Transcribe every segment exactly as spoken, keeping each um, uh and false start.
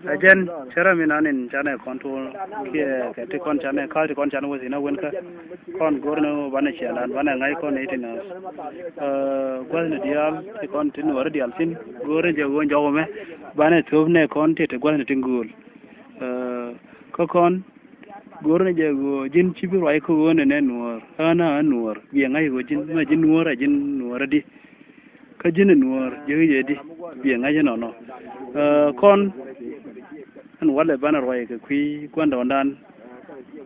Ɛ jɛn cärä mi nan in canɛ kɔn tuur kiɛ kɛ ti kɔn canɛ ka̱l ti kɔn canɛ wä thi̱n a wen kä kɔn go̱r ni banɛ ciɛ lan banɛ ŋa̱c kɔn ni ti nä. Gua̱thni diaal ti kɔn ti nuɔri diaal thi̱n go̱r ni jɛ ɣöö jɔk mɛ banɛ thöp nɛ kɔn ti ti gua̱thni ti gööl. Kä kɔn go̱r ni jɛ ɣöö ji̱n ci bi ruac kä ɣöö ni nɛ nuɔɔr ɣän a ɣän nuɔɔr biɛ ŋa̱c ɣöö ji̱n mɛ ji̱n nuɔɔr a ji̱n nuɔɔr a di. Kä ji̱n nuɔɔr ji̱ ɣi̱c ɛ di biɛ ŋa̱c inɔnɔ. Kɔn ɛn walɛ banɛ ruac kɛ kui̱ gua̱ndɔɔŋdan.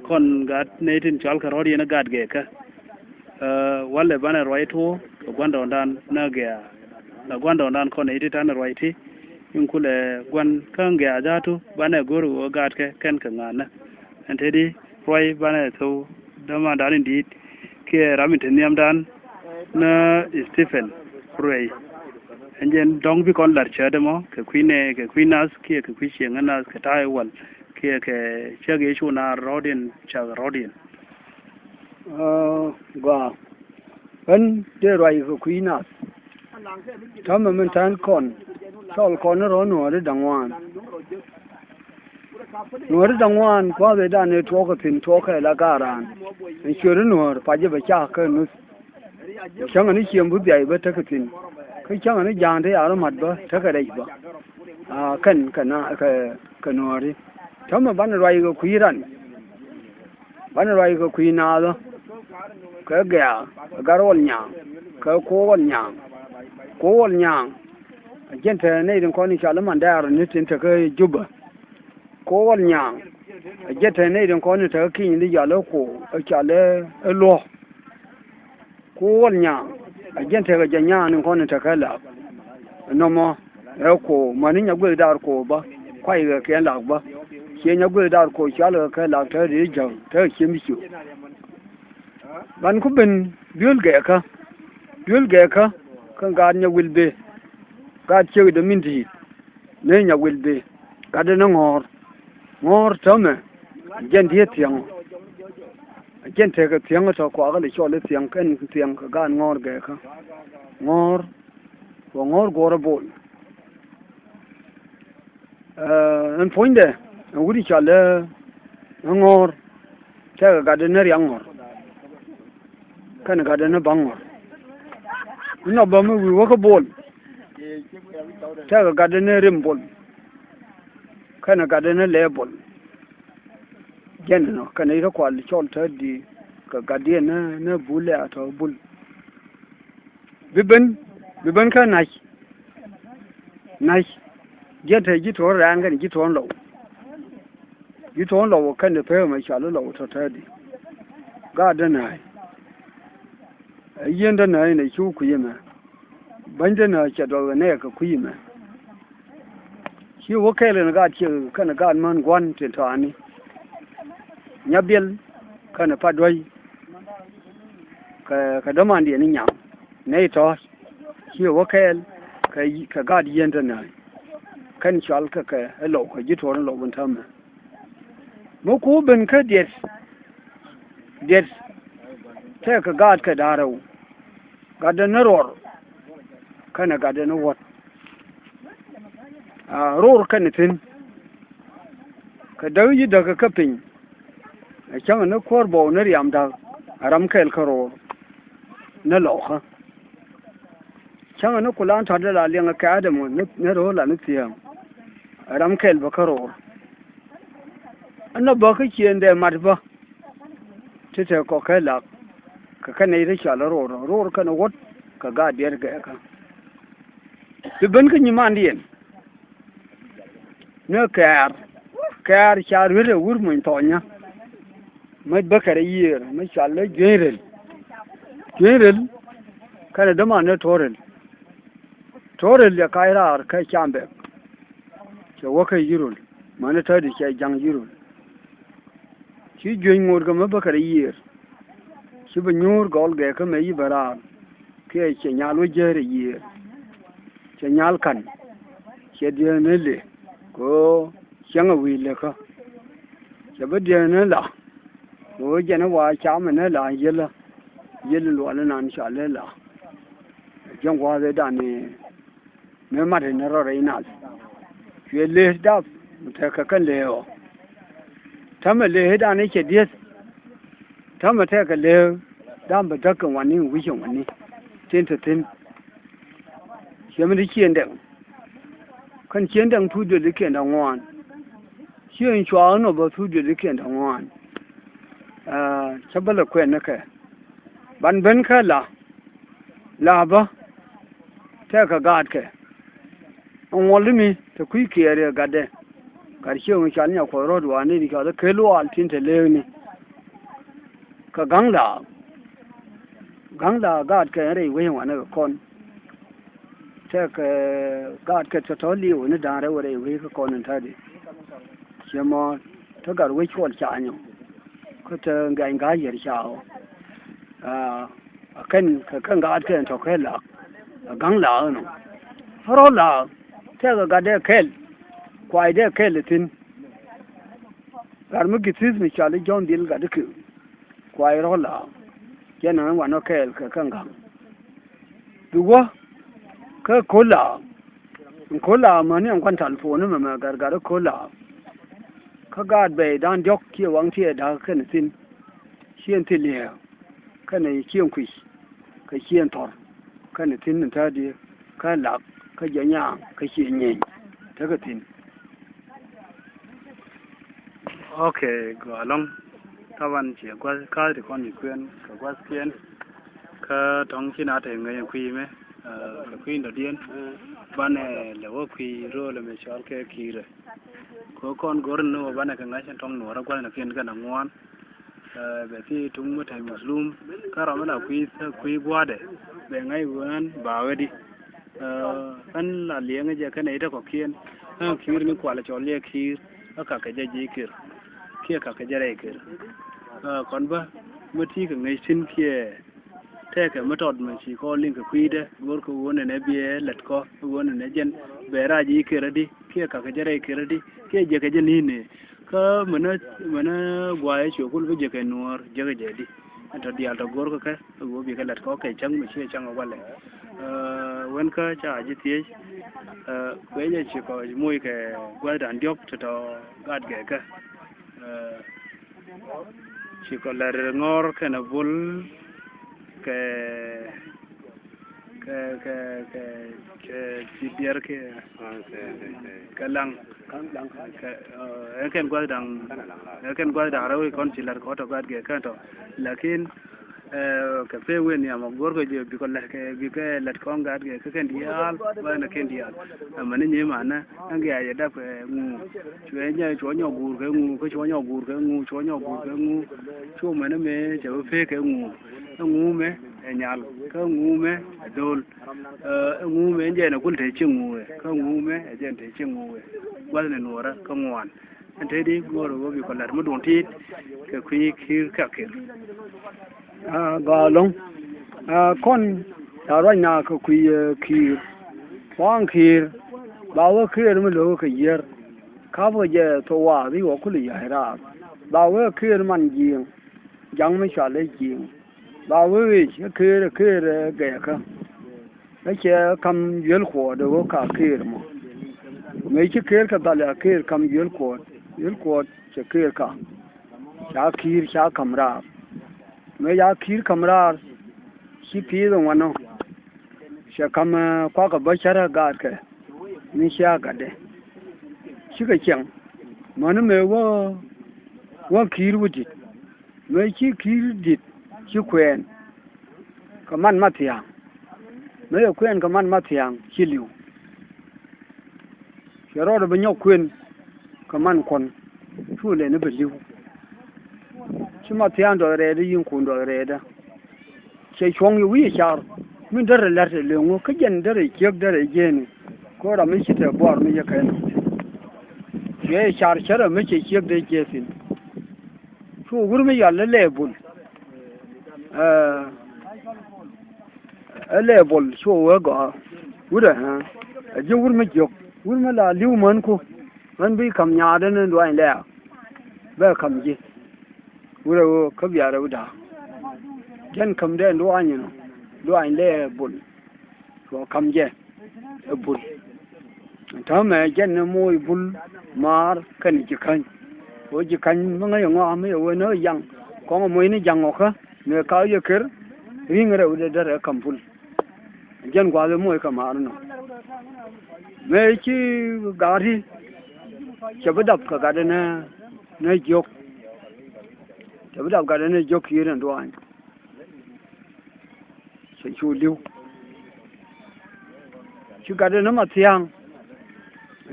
Kɔn gat nɛy tin cɔal kɛ rɔ̱t yɛn ɛ gat gɛɛkä. Walɛ banɛ ruac tuɔɔk kɛ gua̱ndɔɔŋdan nä gɛ̈ɛ̈. Ɛ gua̱ndɔɔŋdan kɔn nɛy ti tanɛ ruac ti in kulɛ gua̱n kä gɛ̈ɛ̈ dhatu banɛ go̱r ɣöö gatkɛ kɛn kɛ ŋa̱nä. Ɛn te di ruac banɛ thou dämandan in di̱i̱t kiɛ ram in te nhiamdan nä Stephen Ruey. Ɛn jɛn dɔ̱ŋ bi kɔn la̱r cäätdɛ mɔ kɛ kui̱ nɛ kɛ kui̱ nath kiɛ kɛ kui̱ cieŋä nath kɛ ta̱a̱ i̱ wal kiɛ kɛ cäk Yecu naar rɔ̱ɔ̱diɛn cak rɔ̱ɔ̱diɛn. Gɔaa. Ɣän dee ruac kɛ kui̱ nath. Täämɛ min tään kɔn cɔl kɔn ni rɔ̱ nuɔ̱ɔ̱ri da̱ŋ ŋuan. Nuɔ̱ɔ̱ri da̱ŋ ŋuan kua̱thɛ dan ëë tuɔɔk kɛ thi̱n tuɔɔk kɛ la gaar raan. Ɛn ciöt i̱ nuɔ̱ɔ̱r pacä bɛ cak kä nuth. Cäŋɛ ni ciëŋ bi dhiay bä tekɛ thi̱n. Kä cäŋɛ ni ja̱a̱ŋ te ya̱r mat bä tekɛ rɛc bä. Kɛn kɛ na kɛ nuɔ̱ɔ̱ri. Täämɛ banɛ ruac kɛ kui̱ ran. Banɛ ruac kɛ kui̱ naathä. Kɛ gɛ̈ɛ̈ kɛ gar wäl nyaaŋ kɛ ko̱o̱k wäl nyaaŋ. Ko̱o̱k wäl nyaaŋ. A jiɛn te nɛy tin kɔn i̱ cɔal i̱ mandɛɛr ni tin tekä Jubä. Ko̱o̱k wäl nyaaŋ. A jiɛn te nɛy tin kɔn i̱ tekä ki̱ny ni yɔal i̱ ko̱o̱k i̱ cɔal i̱ luɔ̱k. Ku wäl nyaa a jiɛn tekɛ jɛ nyaa ni kɔn in tekɛ lak. Nɔmɔ ɛ ko̱o̱k mäni nya guek daar ko̱o̱k bä kuay kɛ kiɛn lak bä. Ciɛ nya guek daar ko̱o̱k cual kɛ kɛ lak te ri jäk te ciɛ mi ciök. Ban ku ben duel gɛɛkä duel gɛɛkä kä gaat nya wil bee. Gaat ciek dee min di̱i̱t. Ni nya wil bi gat ni ŋɔ̱ɔ̱r. Ŋɔ̱ɔ̱r täämɛ a jiɛn diet thiäŋ. A jiɛn tekɛ thiäŋ tɔ kuakä lɛ cɔl i̱ thiäŋ kɛn thiäŋ kɛ gaat ŋɔ̱ɔ̱r gɛɛkä. Ŋɔ̱ɔ̱r wä ŋɔ̱ɔ̱r guɔ̱rä bol. Ɛn puɔ̱nydɛ ɛn wut i̱ cɔal i̱ ŋɔ̱ɔ̱r. Tekɛ gat ni riaŋ ŋɔ̱r kɛn gat ni baŋ ŋɔ̱r. Inɔ bä mi wi̱i̱ wä kä bol. Tekɛ gat ni rim bol kɛn gat ni lɛɛ bol. Jɛn inɔ kɛn i̱ rɔ kual cɔl tätdi kɛ gatdiɛn ni bul lɛ a tɔ bul. Bi ben bi ben kä nac. Nac jiɛn te ji̱ tuɔ̱ɔ̱r rɛ̈ɛ̈n kɛn ji̱ tuɔ̱ɔ̱r lɔw. Ji̱ tuɔ̱ɔ̱r lɔw kɛn te pek ɛmɛ cɔal i̱ lɔw tɔ̱tɔ̱ɔ̱di. Gaat däna̱a̱c. Ɛ yieen däna̱a̱c nɛ cu kui̱c ɛmɛ. Bäny däna̱a̱c cɛ duɔth kɛ nɛɛk kɛ kui̱c ɛmɛ. Ci wä kɛɛl kɛn gaat ciek kɛn gaat män gua̱n tin tɔ̱a̱ni. Nya biɛl kɛn pa duäc. Kɛ kɛ dämandiɛn i̱ nyaŋ nɛy tɔ̱. Ci wä kɛɛl kɛ kɛ gaat yieen däna̱a̱c. Kɛn cɔal kɛ kɛ ɛ lɔw kɛ ji̱ tuɔ̱ɔ̱r in lɔw in täämɛ. Mi ku ben kä diɛt. Diɛt tɛkɛ gaat kɛ da̱rɛw. Gat dee ni ruɔr kɛnɛ gat dee ni wuɔ̱t. Aa, ruur kɛnɛ thi̱n. Kɛ däk yi̱ däk kä piny. Ɛ cäŋɛ ni kuäär bɔw ni riam da̱k ɛ ram kɛl kä ruur. Ni lɔkä cäŋɛ ni kulan tɔ̱t dee la liɛŋɛ kɛ Adam ni, ni ro̱o̱ la ni thiääŋ. Ɛ ram kɛl bä kä ruur. Ɛn nɔ bä kä ciëëndɛ mat bä. Ti te kɔk kɛ lak kɛ kɛn nɛy ti cɔal i̱ ro̱o̱r, ro̱o̱r kɛn wuɔ̱t kɛ gaat diɛt gɛɛkä. Bi ben kä nyimandiɛn. Ni kɛɛr kɛɛr ca ruet ɛ wur muny thɔɔnyä. Mäc bä kɛrɛ yiëër mi cɔal i̱ jueny rel. Jueny rel kɛnɛ däman ni to̱r rel. To̱r rel yɛ kac raar kä cam bɛk. Cɛ wä kä yirol mäni tätdi cɛ ja̱ŋ yirol. Ci jueny ŋo̱o̱tkɛ mi bä kɛ rɛ yiëër. Ci bɛ nyuur gɔl gɛɛkä mɛ yi bɛ raar. Kiɛ cɛ nyal wä jäär ɛ yiëër. Cɛ nyal ka̱n cɛ dieen ni lëë kɛ ɣöö cäŋɛ wi̱i̱ lëkä. Cɛ bä dieen ni la kɛ ɣöö jɛn i̱ wa camɛ ni la yiëlä. Yiël in luɔl inan cɔal i̱ la. Jiɛn gua̱a̱th ëëdan ni mëë mat in rɔ rɛy nath. Cuɛ lëë dap. Tekɛ kɛn lëë ɔ. Täämɛ lëë dan i̱ cɛ dieth. Täämɛ tekɛ lëë dan bɛ däk kɛ wani wi̱c ɛ wani. Tin te thi̱n. Ciɛ mi ti ciëŋ dɛŋ. Kɛn ciëŋ dɛŋ thuk duël ikiɛn däŋ ŋuan. Ciëŋ cua inɔ bä thuk duël ikiɛn däŋ ŋuan. Cä bä lɛ kuɛn ni kɛ. Ban ben kä la. La bä. Tekɛ gaatkɛ. Ŋuɔl mi te kui̱ kiɛɛr yɛ gatdɛ. Gat cieŋ cɔal Nyakuɔth rɔ̱t wani di cɔal i̱ Kel Lual tin te leekni. Kɛ ga̱ŋ la. Ga̱ŋ la gaatkɛ rɛy wec ŋuan kɛ kɔn. Tekɛ gaatkɛ tɔ̱tɔ̱ li̱w ni da̱ŋ rɛw rɛy wec kɛ kɔn in ta̱di. Ciɛ mɔ te gat wec cuɔl ca nyɔ. Kä te ŋɛny ga̱ yier ca ɔ. Aa, a kɛn kɛ kɛn gaatkɛ tɔ̱ kɛ laak. A ga̱ŋ laak inɔ. Rɔ laak. Tekɛ gatdɛ kɛl. Kuaydɛ kɛl ithin. Gat mi githith mi cɔal i̱ Jɔ̱ɔ̱n dhil gat ikiu. Kuay rɔ̱ la. Jɛn ɛn wanɔ kɛɛl kɛ kä ŋa̱ŋ. Bi wä kä ko̱l la. Ko̱l la mäni ɛn kuan talpon ni mɛmɛ gat gat ko̱l la. Kä gaat bɛy dan diɔ̱k ciɛ waŋ ciɛ da̱k kɛn thi̱n. Ciɛ ɛn thil liɛɛk. Kɛnɛ ciɛ ɛn kui̱c. Kɛ ciɛ ɛn thɔr. Kɛnɛ thi̱n ɛn ta̱a̱diɛ. Kä lak. Kä jɛ nyaaŋ. Kä ciɛ nyieeny. Tekɛ thi̱n. Ok, gɔaa ɛlɔ̱ŋ. Taban ciɛ gua̱th ka̱a̱th ti kɔn ci kuɛn kɛ gua̱thkiɛn. Kä tɔ̱ŋ ci na te ŋäc kui̱ mɛ, eh, kɛ kui̱ dɔ̱diɛn. Banɛ lɛ wä kui̱ ro̱o̱l ɛmɛ cɔal kɛ Ki̱i̱rɛ. Kɛ kɔn go̱r ni wä banɛ kɛ ŋa̱c tɔ̱ŋ nuɔrä gua̱th ni kiɛn kɛn aŋuan. Eh, bɛ thi tuŋ mi te Muslum. Kä ram mi la kui̱, kui̱ gua̱dɛ. Bɛ ŋa̱c wään ba wä di. Ɛ, ɣän la liɛŋä jɛ kɛnɛ i̱ te kɔ̱kiɛn. Ɣän Ki̱i̱r ni kual cɔl yɛ Ki̱i̱r. Ɣä kakɛ jɛ ji̱ Ki̱i̱r. Kiɛ kakɛ jɛ rɛy Ki̱i̱r. Ɛ, kɔn bä mi ti kɛ ŋäc thi̱n kiɛ tɛkɛ mi tɔt mi ci kɔn liŋ kɛ kui̱dɛ go̱r kɛ ɣöö nɛnɛ biɛ lät kɔ ɣöö nɛnɛ jɛn bɛ rac ji̱ Ki̱i̱r adi kiɛ kakɛ jɛ rɛy Ki̱i̱r adi kiɛ jɛ kɛ jɛ ni̱n ni. Kä mɛnä, mɛnä guayɛ cuɛ kul bi jɛ kɛ nuɔ̱ɔ̱r jɛ kɛ jɛ di. Ɛn tɔ diaal tɔ go̱r kɛ kɛ. Ɛ ɣöö bikɛ lat kɔk kɛ cäŋ mi ciɛ cäŋ ɛ walɛ. Ɛ, wän kä ca ji̱ thiec. Ɛ, kuecä cikɔ moc kɛ gua̱thdan diɔ̱k tɔ̱tɔ̱ gat gɛkä. Ɛ, cikɔ lat ŋɔr kɛnɛ bul kɛ, kɛ, kɛ, kɛ, kɛ ji̱ diɛr kɛ, kɛ laŋ. Kɛ, ɛ, ɛ kɛn gua̱thdan, ɛ kɛn gua̱thdan rɛw ikɔn ci lat kɔ tɔ gat gɛkä tɔ. Lakin Ɛ, kɛ pee wen nhiam a go̱rkɛ jɛ bikɔ lɛt kɛ bikɛ lɛt kɔn gat kɛ kɛ kɛn diaal. Ba ɛn kɛn diaal. Ɛ, mɛn ni nyi manɛ ɛn gɛ a yɛ dap kɛ ŋu. Cuɛ nyɛ cuɔ nyɔ guur kɛ ŋu kä cuɔ nyɔ guur kɛ ŋu cuɔ nyɔ guur kɛ ŋu. Cuɔ mɛn mɛ cɛ bi pee kɛ ŋu. Ɛ ŋu mɛ ɛ nyal kä ŋu mɛ ɛ do̱l. Ɛ ŋu mɛ ɛn jɛ ɛn ɛ gul te ci ŋu ɛ kä ŋu mɛ ɛ jɛ ɛn te ci ŋu ɛ. Gua̱th ni nuɔrä kä ŋuan. Ɛn te di go̱o̱r ɣöö bi kɔ la̱t mi duɔ̱ŋ ti̱i̱t kɛ kui̱ Ki̱i̱r kɛ Ki̱i̱r. Aa, gɔaa ɛlɔ̱ŋ. Aa, kɔn ca ruac na kɛ kui̱, ɛ, Ki̱i̱r. Kua̱a̱ŋ Ki̱i̱r ba wä Ki̱i̱r mi lo̱k kɛ yiër. Ka̱pkɛ jɛ thok waath i̱ wä kulɛ ya̱c raar. Ba wä Ki̱i̱r man ji̱i̱ŋ. Ja̱ŋ mi cɔal i̱ ji̱i̱ŋ. Ba wee ɣec ɛ Ki̱i̱r ɛ Ki̱i̱r ɛ gɛɛkä. Ɛ cɛ ka̱m yuel kuɔɔt ɛ ɣöö ka Ki̱i̱r mɔ. Mëë ci Ki̱i̱r kɛ dhal ya Ki̱i̱r ka̱m yuel kuɔɔt, yuel kuɔɔt cɛ Ki̱i̱r ka. Ca Ki̱i̱r ca ka̱m raar. Mëë ca Ki̱i̱r ka̱m raar ci pi̱i̱th ɛ ŋuanɔ. Cɛ ka̱m, ɛ, kuakɛ bä cärä gaatkɛ mi cia gatdɛ. Cikɛ ciɛŋ mäni mëë wä, wä Ki̱i̱r wä di̱t. Mëë ci Ki̱i̱r di̱t ci kuɛɛn kɛ man Mathia̱a̱ŋ. Mëë cɛ kuɛɛn kɛ man Mathia̱a̱ŋ ci li̱w. Cɛ rɔɔdɛ bi nyɔk kuën kɛ man Kuɔn cu lɛni bi li̱w. Ci Mathia̱a̱ŋ duɔth rɛɛdä yi̱ŋ kun duɔth rɛɛdä. Cɛ cuɔ̱ŋ yɛ wi̱i̱ car min derɛ la̱t ɛ leŋ ŋu kä jɛn derɛ ciek derɛ jiɛni. Kɛ ram mi ci tɛ buar mi yɛ kɛn. Cuɛ car cärɛ mi cɛ ciek dee jiɛ thi̱n. Cu wur mi yal ɛ lɛ bul. Ɛ, ɛ lɛ bul cu wee gɔaa. Wurɛ, ɛ, ɛ ji̱ wur mi jiök. Wur mi la li̱w mänku. Män bi ka̱m nyaatdä ni duany lɛɛk. Bɛ ka̱m ji̱. Wurɛ ɣöö kä biarɛ wi̱cda. Jɛn kämdɛ duany inɔ. Duany lɛ bul. Cuɔ ka̱m jɛ. Ɛ bul. Täämɛ jɛn ni moc Bul Maar kɛnɛ Ji̱käny. Ɣöö Ji̱käny mi ŋäc ɛ ŋɔak mi yɛ wen ɣä Yaŋ kɔŋ ɛ moc ni Jaŋ ɔ kä mëë ka yɛ ker ri̱ŋ rɛw dee derɛ kä Bul. Jɛn gua̱a̱th ɛ moc kɛ Maar inɔ. Mëë ci gaat i̱ cɛ bi dap kɛ gat inɛ nɛ jiök. Cɛ bi dap gat inɛ jiök ki̱i̱r in duaany. Cɛ cu li̱w. Ci gat inɛ Mathiaŋ.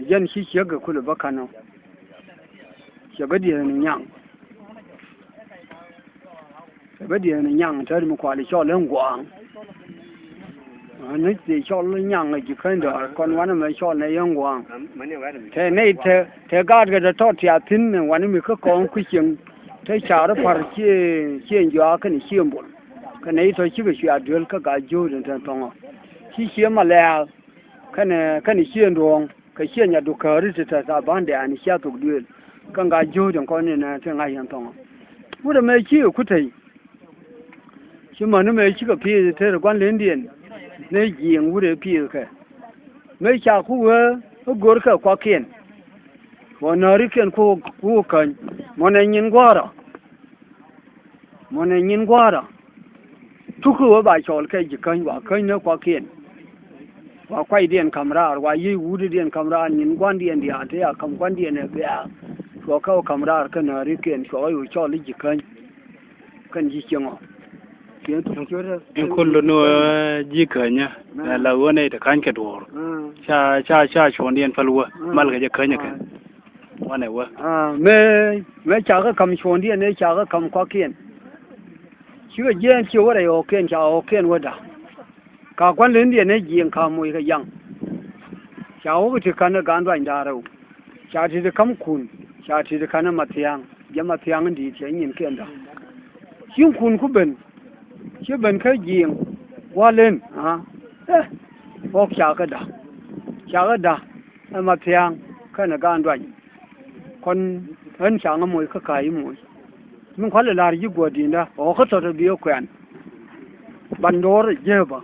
Jɛn ci ciek kɛ kulɛ bä ka̱n ɔ. Cɛ bä dieen ni nyaŋ. Cɛ bä dieen ni nyaŋ tɛt mi kuali cɔl in gua̱a̱ŋ. Ni ti cɔl nyaŋ a Ji̱käny dɔ̱r kɔn wanɛ mɛ cɔl nɛ yɛn gua̱a̱ŋ. Tɛ nɛy tɛ, tɛ gaatkɛ tɛ tɔt tiath thi̱n ni wanɛ mi kä kɔn kui̱ cieŋ. Tɛ car par cie, cie jɔak kɛnɛ cie Bul. Kɛ nɛy tɔ cikɛ cuɛ duel kä gaa jiöödɛ tɛ thɔŋɔ. Ci cie Malɛɛk kɛnɛ, kɛnɛ cie Duɔ̱ɔ̱ŋ. Kɛ ciɛ Nyadu Kääri ti tɛth a ba̱n dɛ̈ɛ̈n cia thok duëël. Kä ŋa jiööc in kɔn in ɛ ti ŋa̱c yɛn thɔŋɔ. Wut ɛmɛ ci ɛ ku tɛy. Ci mäni mɛ cikɛ pi̱i̱th tëër gua̱n lendiɛn. Ni ji̱i̱ŋ wut ɛ pi̱i̱th kɛ. Mëë ca ku wee ɛ go̱r kɛ kuakiɛn. Wä näärikiɛn ku, ku käny. Mɔnɛ nyin gua̱a̱rä. Mɔnɛ nyin gua̱a̱rä. Tuki wä ba cɔɔl kɛ Ji̱käny wa käny ni kuakiɛn. Wa kuacdiɛn ka̱m raar, wa yiey wutdiɛn ka̱m raar, nyin gua̱ndiɛn diaal te a ka̱m gua̱ndiɛn ɛ bia. Cuɔ kɛ wä ka̱m raar kä näärikiɛn, cuɔ wä yo̱ cɔɔl i̱ Ji̱käny. Kɛn ji̱ cieŋɔ. Kiɛn thok ciötdä. In kul ni wä Ji̱känyä. Ɛ la wä nɛy te ka̱ny kɛ duɔ̱ɔ̱r. Ca, ca, ca cuɔ̱ndiɛn päl wä. Mal kɛ jɛ känyä kɛ. Wanɛ wä. Mëë, mëë ca kɛ ka̱m cuɔ̱ndiɛn ëë ca kɛ ka̱m kuakiɛn. Cikɛ jiɛɛn ci wä rɛy ɣɔ̱kiɛn ca ɣɔ̱kiɛn wä da̱. Ka kuan lendiɛn ëë jiɛɛn ka moc kɛ jaŋ. Ca wä kɛ ti ka̱n ɛ gaan duany da̱a̱r rɛw. Ca ti ti ka̱m kun. Ca ti ti ka̱n ɛ Mathiaŋ. Jɛ Mathiaŋ in di̱i̱t cɛ nyinkiɛn da̱. Cieŋ kun ku ben. Ci ben kä ji̱i̱ŋ. Wä len. Ɛ ɣɔ̱k ca kɛ da̱. Ca kɛ da̱. Ɛ Mathiaŋ kɛnɛ gaan duany. Kɔn ɣän ca ŋä moc kä ka̱a̱c i̱ moc. Min kualɛ la̱r ji̱ guɔ̱ɔ̱r di̱i̱ndä ɣɔ̱k kä thɔt ɛ bi ɛ kuɛn. Ban do̱r ji̱ bä.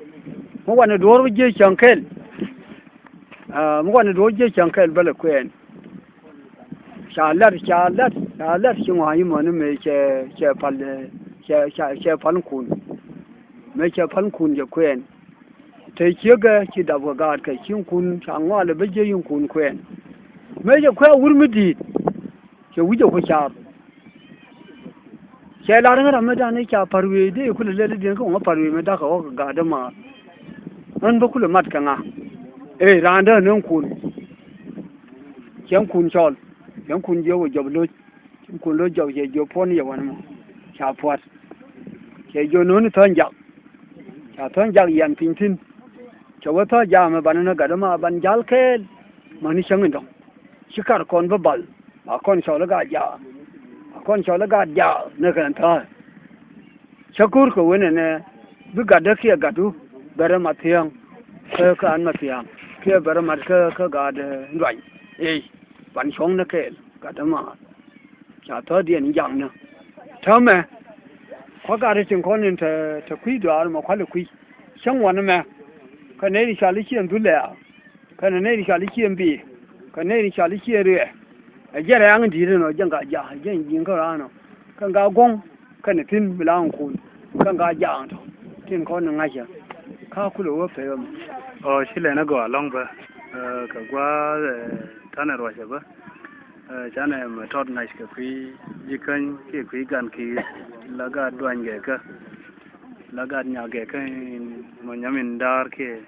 Mi wanɛ do̱r ji̱ cäŋ kɛl. Mi wanɛ do̱r ji̱ cäŋ kɛl bä lɛ kuɛn. Ca lat, ca lat, ca lat ci ŋɔa̱a̱ny i̱ mäni mëë cɛ, cɛ pal, cɛ, cɛ, cɛ pal kun. Mëë cɛ pal kun cɛ kuɛn. Te ciekɛ ci dap kɛ gaatkɛ ci kun ca ŋɔalɛ bä jiɛ in kun kuɛn. Mëë cɛ kuɛn wur mi di̱i̱t. Cɛ wi̱cɛ ku car. Cɛ lar ŋä ram mi dan i̱ ca pa̱r wiee dee kulɛ lɛl i̱ diɛn kä ŋä pa̱r wiee mi dakɛ ɣɔk gaat dämaar. Ɣän bä kulɛ mat kɛ ŋa. Ee raan dee ni kun. Cɛ kun cɔl. Cɛ kun jiɛ wä jɔp loc. Cɛ kun loc jɔp cɛ jiɔ puɔ̱n yɛ wän mɔ. Ca pua̱t. Cɛ jiɔ no̱o̱ni thäny jak. Ca thäny jak yɛn piny thi̱n. Cɛ wä thäny jak mɛ banɛ ni gat dämaar ban jal kɛɛl. Mäni cäŋ in dɔ̱ŋ. Ci kar kɔn bä bal. Ba kɔn cɔl i̱ gaa jaak. Ba kɔn cɔl i̱ gaa jaak ni kɛn tha̱a̱. Cä ko̱r kɛ wen ɛnɛ bi gatdä kiɛ gatdu bɛ rɛ mat thiäŋ. Kä kä an mat thiäŋ kiɛ bɛ rɛ mat kä kä gat, eh, nduany. Ey, ban cuɔ̱ŋ ni kɛɛl gatdä maar. Ca thäär diɛn in jaŋ ni. Täämɛ kua̱ gat i̱ tin kɔn in te, te kui̱ duaar mɛ kua̱l i̱ kui̱. Cäŋ wanɛ mɛ. Kä nɛy ti cɔal i̱ ciɛ dhulɛ a. Kɛnɛ nɛy ti cɔal i̱ cieŋ bi̱i̱, kɛ nɛy ti cɔal i̱ cieŋ riɛk. Ɛ jɛn rɛ̈ɛ̈ŋ in di̱i̱t ɛnɔ, jɛn ka jaak, jɛn ji̱n kä raan ɔ. Kɛn ka guɔ̱ŋ, kɛnɛ thi̱n mi la ŋ kun. Kɛn ka jaak tɔ, tin kɔn ni ŋa̱cä. Ka kulɛ wä pɛy ɔmɔ. Ɔ, ci lɛn ɛ gɔaa ɛlɔ̱ŋ bä, ɛ, kɛ gua̱a̱th, ɛ, tanɛ ruacɛ bä. Ɛ, canɛ mɛ tɔt ŋa̱c kɛ kui̱ ji̱ käny kiɛ kui̱ gan ki̱i̱r la gaat duany gɛɛkä. La gat nyakɛ kä in mɔ nyamin daar kiɛ.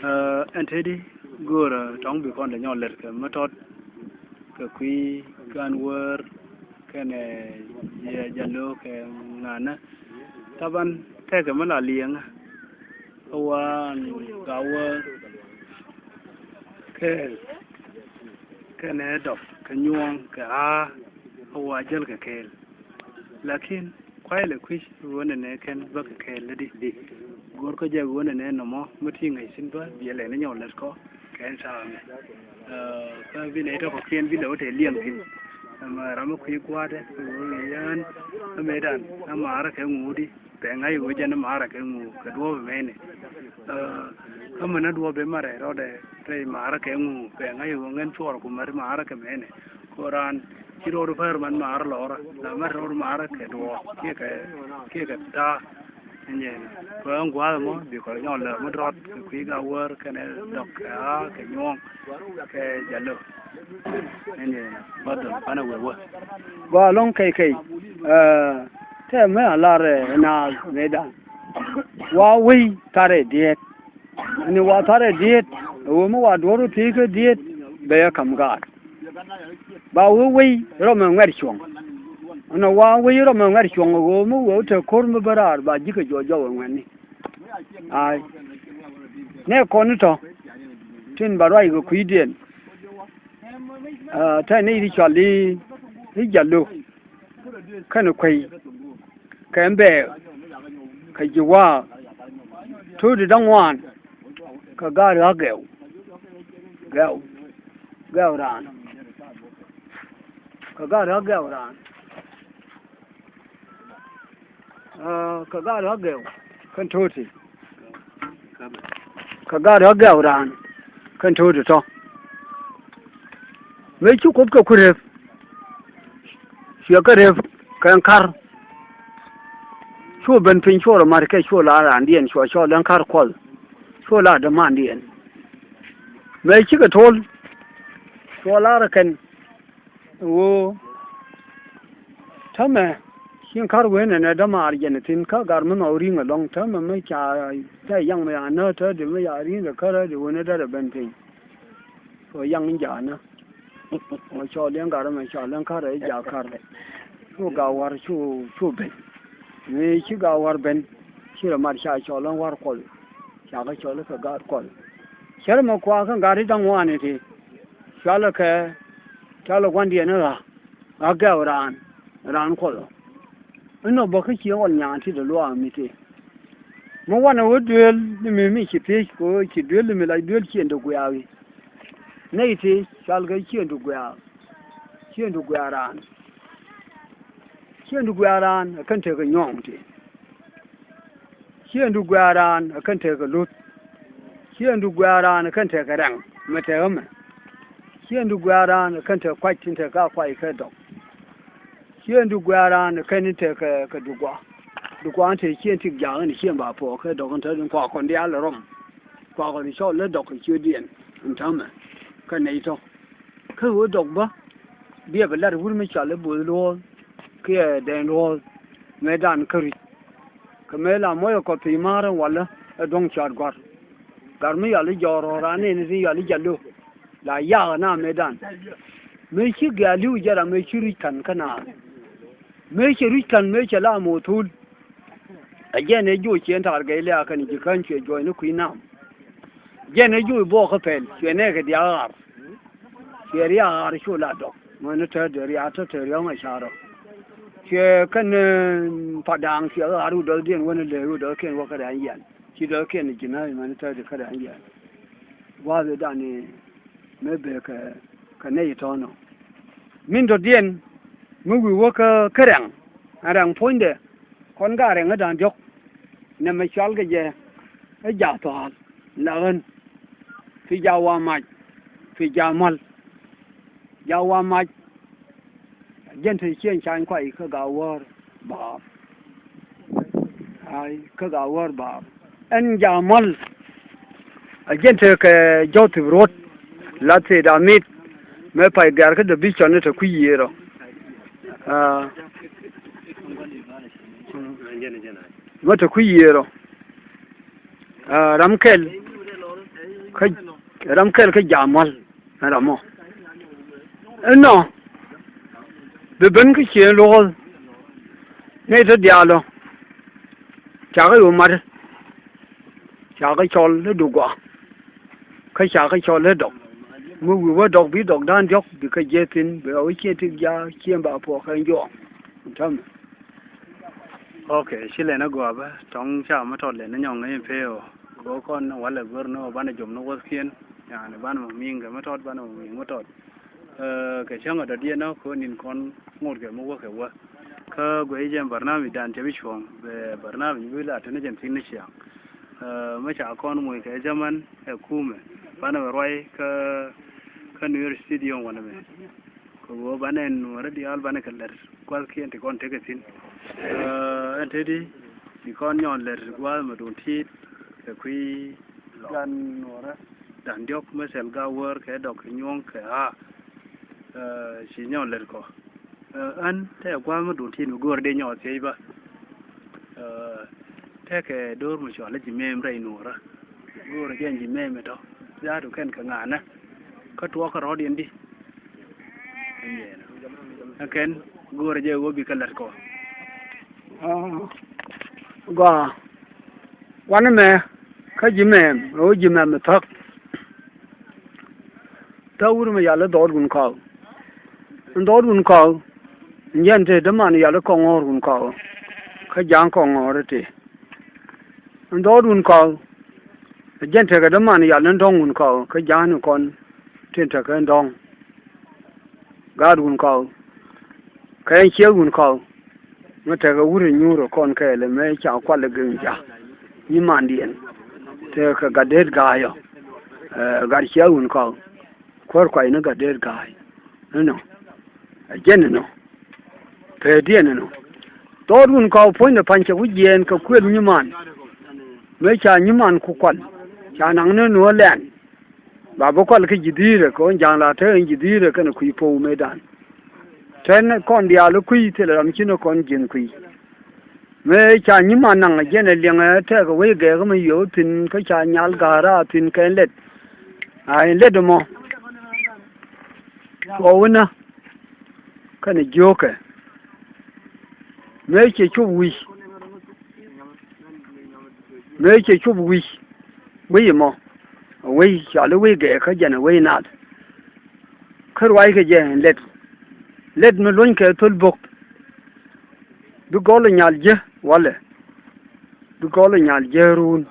Ɛ, ɛn teti go̱o̱rä tɔŋ bi kɔn dɛ nyɔk lɛt kɛ mi tɔt kɛ kui̱ kan wäär kɛnɛ jiɛ jalo kɛ ŋanä. Taban tɛkɛ mi la liɛŋä. Kä waan ka wäär kɛɛl kɛnɛ dɔp kɛ nyuɔ̱ɔ̱ŋ kɛ ɣa̱a̱. Kä waa jäl kɛ kɛɛl. Lakin kuay lɛ kui̱c ɣöö nɛnɛ kɛn bäkɛ kɛɛl lä di. Go̱o̱r kä jɛ ɣöö nɛnɛ nɔmɔ mi ti ŋäc thi̱n bä biɛ lɛ ni nyɔk lät kɔ kɛn tha̱a̱ŋ. Ɛ, kä bi lɛ tɔkɔ kiɛn bi lɛ wä tɛ liɛŋ thi̱n. Ɛmɛ ram mi kui̱ gua̱a̱tɛ ɣöö yään ɛmɛ dan ɛmɛ arä kɛ ŋuudi. Pɛŋ a i̱ ɣöö jɛn i̱ ma̱a̱rä kɛ ŋu kɛ duɔ̱ɔ̱p ɛmɛni. Ɛ, Kä mɛn a duɔ̱ɔ̱p ben marɛ rɔɔdɛ rɛy maarä kɛ ŋu kɛ ŋa̱c ɣöö ŋɛn cuɔr ku mɛt maarä kɛ mɛnɛ. Ko raan ci rɔɔdu pär mɛn maarä lɔrä la mɛt rɔɔdu maarä kɛ duɔ̱ɔ̱p kiɛ kɛ kiɛ kɛ ta̱a̱. Ɛn jɛ kɛ ɣän gua̱a̱th ɛmɔ bi kɔr nyɔl lɛ mi drɔt kɛ kui̱ Gawär kɛnɛ dɔk kɛ ɣaa kɛ nyuɔ̱ɔ̱ŋ kɛ jalo. Ɛn jɛ bädhɔl banɛ wee wä. Gɔaa ɛlɔ̱ŋ kɛy kɛy. Tɛ mɛ a lar ɛ naath mëëdan. Wa wei tarɛ diet. Ni wa tharɛ diet ɛ ɣöö mi wa duɔ̱r wä thiec kä diet bɛ yɛ ka̱m gaat. Ba wee wei rɔmɛ ŋuɛ̈t cuɔ̱ŋ. Ni wa wei rɔmɛ ŋuɛ̈t cuɔ̱ŋ ɛ ɣöö mi wee wä te ko̱r mi bä raar ba ji̱ kɛ juɔc jɔw ɛ ŋuɛ̈tni. Ai. Nɛ kɔn ni tɔ̱ tin ba ruac kɛ kui̱diɛn. Tɛ ni ti cɔal i̱ i̱ jalo kɛnɛ kuey kɛ mbɛɛk kɛ ji̱ waak. Tuut ti da̱ŋ ŋuan kɛ gaat ɣä gɛw gɛw gɛw raan kɛ gaat ɣä gɛw raan. Kɛ gaat ɣä gɛw kɛn to̱o̱ti kɛ gaat ɣä gɛw raan kɛn to̱o̱ti tɔ̱. Mëë ci Kuoth kɛ ku rep cuɛ kɛ rep kɛ kar. Cu ben piny cu rɔ mat kɛ cu la raandiɛn cuɛ cɔl ɛn kar Kuɔth cu la dämandiɛn. Mëë cikɛ to̱l cuɛ la rɔ kɛn. Ɣöö täämɛ cieŋ kar wen ɛn ɛ dämaar jɛn ɛ thi̱n kä gar mi nhɔk ri̱ŋ ɛlɔ̱ŋ täämɛ mi ca tɛ yaŋ mi ya nä täätdi mi ya ri̱ŋ ɛ kärä di wen ɛ därɛ ben piny. Ɣöö yaŋ in jaanä ɣöö cɔɔl in gar ɛmɛ cɔɔl in kärä i̱ jaak kar. Cu Gawär cu cu ben mi ci Gawär ben ci rɛ mat ca cɔɔl in Wär Kuɔth. Ca kɛ cɔɔl kɛ gaat Kuɔth. Cär ɛmɛ kuakä gat i̱ da̱ŋ ŋuan iti. Cualɛ kɛ cualɛ gua̱ndiɛn i̱ ɣa̱ ɣa̱ gɛw raan raan Kuɔth ɔ. Inɔ bä kä ci ɣɔl nyan ti dee luaak mi tëë. Mi wanɛ wä duel ni mi mi ci thiec kɛ ɣöö ci duel ni mi lac duel ciëŋdu guiaak i̱. Nɛy tëë cualkɛ ciëŋdu guiaak. Ciëŋdu guiaak raan. Ciëŋdu guiaak raan ɛ kɛn tekɛ nyuɔ̱ɔ̱ŋ tëë. Ciëŋdu guiaak raan ɛ kɛn tekɛ luth. Ciëŋdu guiaak raan ɛ kɛn tekɛ rɛŋ mɛ tekɛ mɛ. Ciëŋdu guiaak raan ɛ kɛn tekɛ kuac tin tekɛ a kuac kɛ dɔk. Ciëŋdu guiaak raan ɛ kɛn in tekɛ kɛ dugua. Dugua in te ciëŋ tik jaak in ciëŋ ba puɔk kɛ dɔk in te din kua kɔn diaal rɔm. Kua kɔn cɔl lɛ dɔk kɛ ciötdiɛn in täämɛ kɛ nɛy tɔ. Kä ɣöö dɔk bä biɛ bi lat wur mi cɔal i̱ bo̱o̱th luɔ̱ɔ̱th kiɛ dɛny luɔ̱ɔ̱th mëëdan kä ri̱c. Kɛ mëë la muɔc ɛ kɔth thiec ma̱a̱r in walä ɛ duɔ̱ŋ cɔaat gɔ̱a̱r. Gat mi yɔal i̱ jɔɔr rɔ̱ɔ̱r raan nɛɛni ti yɔal i̱ jalo la yaak ɛ na mëëdan. Mëë ci gɛ̈ɛ̈l li̱w jɛ ram mëë ci ri̱c ka̱n kä naath. Mëë cɛ ruc ka̱n mëë cɛ la moth thul. Ɛ jɛn ɛ joc ciɛ taar gɛy liaak kɛn ji̱ kään cuɛ juɔ̱cni kui̱ nam. Jɛn ɛ joc buɔɔk kä pɛl cuɛ nɛɛkɛ diaak ɣaar. Cuɛ riaak ɣaar cu la dɔk mäni täätdɛ riaak tɔ̱ te riɔ̱ŋ ɛ ca̱rɔ. Cuɛ kɛn padaaŋ cuɛ ɣaar wä dɔ̱thdiɛn wäni lëë wä dɔ̱thkiɛn wä kä rɛ̈ny yɛn ci dɔ̱thkiɛn ji̱n ɣä mäni täätdɛ kä rɛ̈ny yɛn. Gua̱a̱th ëëdan mëë bëë kɛ kɛ nɛy tɔ̱ɔ̱nɔ. Min tɔ̱diɛn mi wi̱i̱ wä kä kä rɛŋ ɛ rɛŋ puɔ̱nydɛ. Kɔn ka rɛŋ ɛ da̱ŋ diɔ̱k nɛmɛ cual kɛ jɛ ɛ ja̱ thua̱a̱l la ɣän. Thi ja̱ wa mac thi ja̱ mal. Ja̱ wa mac. Jɛn te cieŋ cany kuay kä Gawär baar. Ay kä Gawär baar. Ɛn ja̱ mal. A jɛn te kɛ jɔw thip ruɔ̱t la thit a mit. Mɛ pay gɛr kä dee bi cɔn ni te kui̱ yiëër ɔ. Mɛ te kui̱ yiëër ɔ. Ram kɛl kä ram kɛl kä ja̱ mal. Ɛ ram mɔ inɔ bi ben kä ciëën luɔ̱ɔ̱th. Nɛy te diaal ɔ. Cakɛ yo̱o̱ mat. Cakɛ cɔl i̱ dugua. Kä cakɛ cɔl i̱ dɔk mi wi̱i̱ wä dɔk bi dɔk da̱a̱n diɔ̱k bi kä jiɛ thi̱n bi ɣä wä ciëën tik ja̱a̱k ciëën ba puɔk kɛ juɔ̱ɔ̱ŋ. Täämɛ. Ok, ci lɛn a gɔaa bä tɔŋ ca mi tɔt lɛn a nyɔŋ in pee ɔ. Go̱o̱r kɔn walɛ go̱r ni ɔ banɛ jom ni wäthkiɛn. Yani banɛ mɔ mi̱i̱ŋ kɛ mi tɔt banɛ mɔ mi̱i̱ŋ mi tɔt. Kɛ cäŋ a dɔ̱diɛn ɔ kɛ ɣöö ni̱n kɔn ŋot kɛ mi wäkɛ wä. Kä guɛy jɛn barnamij dan cɛ bi cuɔ̱ɔ̱ŋ bɛ barnamij bi la teni jɛn thi̱n ni ciaŋ. Ɛ, mi ca kɔn moc kɛ jaman ɛ kumɛ banɛ bɛ ruac kä, kä Nuer studio wanɛ mɛ. Kɛ ɣöö banɛ Nuɔrä diaal banɛ kɛ lɛr gua̱thkiɛn ti kɔn tekɛ thi̱n. Ɛ, ɛn te di ti kɔn nyɔɔn lɛr gua̱th mɛ duun ti̱i̱t kɛ kui̱ lɔ gan Nuɔrä da̱ŋ diɔ̱k mɛ thil ga wäär kɛ dɔk kɛ nyuɔ̱ŋ kɛ ɣaa. Ɛ, ci nyɔɔn lɛr kɔ. Ɛ, ɣän tɛ gua̱a̱th mi duun tin mi go̱o̱r dee nyɔɔth thiec bä. Ɛ, tekɛ do̱r mi cɔal i̱ ji̱ mem rɛy Nuɔrä. Go̱o̱r jɛ ji̱ mem itɔ. Ja̱a̱t kɛn kɛ ŋa̱nä. Kä tuɔɔk kɛ rɔ̱diɛn di. Ɛ kɛn go̱o̱r jɛ wä bikɛ lät kɔ. Gɔaa. Wanɛ mɛ kä ji̱ mem, ɣöö ji̱ mem i̱ thäk. Thäk wut mi yal i̱ dhɔɔt wun kɔw. Dhɔɔt wun kɔw. Jɛn te däman yal i̱ kɔŋ ŋɔ̱ɔ̱r wun kɔw. Kä ja̱a̱ŋ kɔŋ ŋɔ̱ɔ̱r i̱ te. Dhɔɔt wun kɔw. Jɛn tekɛ däman yal i̱ dɔ̱ŋ wun kɔw. Kä ja̱a̱ŋ i̱ kɔn tin tekɛ dɔ̱ŋ. Gaat wun kɔw. Kä ɛn ciek wun kɔw. Mi tekɛ wut i̱ nyuur ɛ kɔn kɛɛl ɛmɛ ca kual ɛ gɛŋ ja̱. Nyimandiɛn. Tekɛ gat deet ga̱a̱c ɔ. Ɛ, gat ciek wun kɔw. Kuäär kuay ni gat deet ga̱a̱c. Inɔ. Ɛ jɛn inɔ. Pɛɛdiɛn inɔ. Dhɔɔt wun kɔw puɔ̱nydɛ pa̱ny cɛ wi̱c jiɛɛn kɛ kuël nyiman. Mëë ca nyiman ku kual. Ca naŋ ni nuɔ̱ɔ̱r lɛn. Ba bi kual kä ji̱ dhi̱i̱rɛ kɛ ɣän ja̱a̱ŋ la te ɣän ji̱ dhi̱i̱rɛ kɛnɛ kui̱ po̱w mëëdan. Tɛn kɔn diaal i̱ kui̱ thilɛ ram ci ni kɔn ji̱n kui̱. Mëë ca nyiman naŋ jɛn ɛ liɛŋɛ tɛkɛ wec gɛɛkä mi yio̱w thi̱n kä ca nyal ga̱a̱ra thi̱n kɛn lɛt. A in lɛt ɛmɔ. Cuɔ wi̱nä kɛnɛ jiökɛ. Mëë cɛ cop wi̱c. Mëë cɛ cop wi̱c. Wec ɛmɔ. A wec cɔal i̱ wec gɛɛkä jɛn a wec naath. Kä ruackɛ jɛ lɛt. Lɛt mi luɔ̱nykɛ thöl bo̱k. Bi gɔl i̱ nyal jiä walɛ. Bi gɔl i̱ nyal jiä ruun.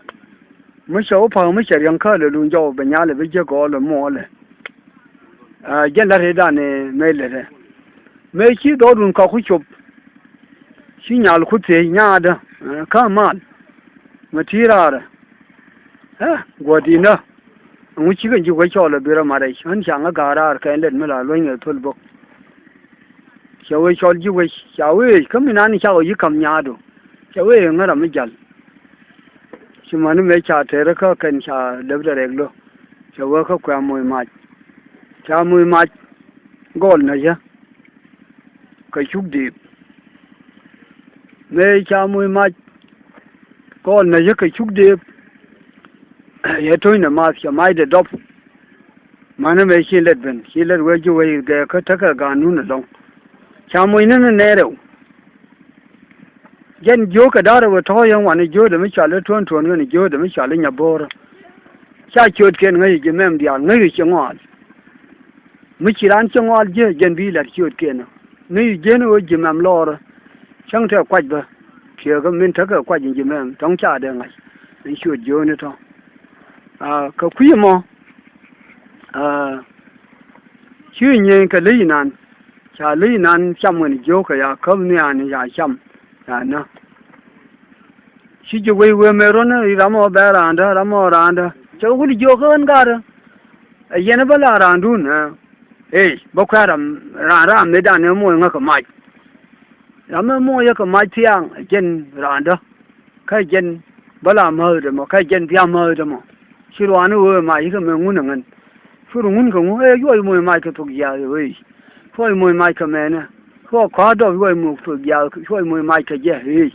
Mi cɛ wä pa̱a̱k mi cɛ riäŋ kääl ɛ luny jɔw bɛ nyal ɛ bi jiä gɔl ɛ muɔɔlɛ. Aa, jɛn la rɛydan ɛ mëë lɛtɛ. Mëë ci dhɔɔdun kɔk ku cop. Ci nyal ku thiec nyaadä, ɛ, kä mal. Mɛ ti raarɛ. Ɛ, guɔ̱di̱nä. Ɛŋu cikɛ ji̱ wec cɔɔl ɛ bi rɔ mat rɛc ɣän ca ŋä ga̱a̱r raar kɛn lɛt mi la luɔ̱ny ɛ thöl bok. Cɛ wec cɔl ji̱ wec ca wec kä mi nan ca wec yi ka̱m nyaadu. Cɛ wec ŋä ram mi jal. Ci mäni mëë ca tɛr kä kɛn ca lɛp dɛ rɛk lo̱. Cɛ wec kä kuɛ moc mac. Ca moc mac gɔl nä yä. Kɛ cuk deep. Mëë ca moc mac gɔl nä yä kɛ cuk deep. Yɛ to̱ny nɛ math cɛ mac dɛ dɔp. Mäni mëë ci lɛt ben ci lɛt wee ji̱ wee gɛɛ kä tekɛ ga̱a̱n nun ɛlɔ̱ŋ. Ca moc ni ni nɛɛrɛw. Jɛn jiökɛ da̱rɛ wee tɔ̱ yɛn wanɛ jiökdɛ mi cɔal i̱ tuɔ̱n tuɔ̱n ɣän jiökdɛ mi cɔal i̱ nyabo̱o̱rä. Ca ciötkiɛn ŋäc ji̱ mɛm diaal ŋäc ci ŋɔaal. Mi ci raan ci ŋɔaal ji̱ jɛn bi la̱t ciötkiɛn ɔ. Ŋäc ji̱n ɣöö ji̱ mɛm lɔɔrä. Cäŋ tɛ kuac bä. Tiɛɛkä min tekɛ kuac in ji̱ mɛm tɔ̱ŋ ca dee ŋa̱c. In ciöt jiööni tɔ̱. Aa, kɛ kui̱ mɔ. Aa, ci nyieny kɛ ley inan. Ca ley inan cam wen jiökɛ ya käp nhian ya cam. Ya nä. Ci ji̱ wec wee mëë ruɔ̱n i̱ ram ɔ bɛ raandä, ram ɔ raandä. Cɛ wut jiök kä ɣän ga̱rä. Ɛ yɛn bä la raandun, ɛ. Ëë, bä kuɛ̈r ram, raan ram mëëdan ɛ moc ŋäk kɛ mac. Ram ɛ moc yɛ kɛ mac thiaŋ, ɛ jɛn raandä. Kä jɛn bä la määthdä mɔ, kä jɛn bia määthdä mɔ. Ci ruaani wee mac kɛ mɛ ŋun ɛ ŋän. Cu ru ŋun kɛ ŋu, ëë, yuɔc moc mac kɛ thok jiaath ɛ wee. Cuɔc moc mac kɛ mɛnɛ. Cuɔ kɔ̱a̱c dɔp yuɔc moc thok jiaath, cuɔc moc mac kɛ jɛ, ëë.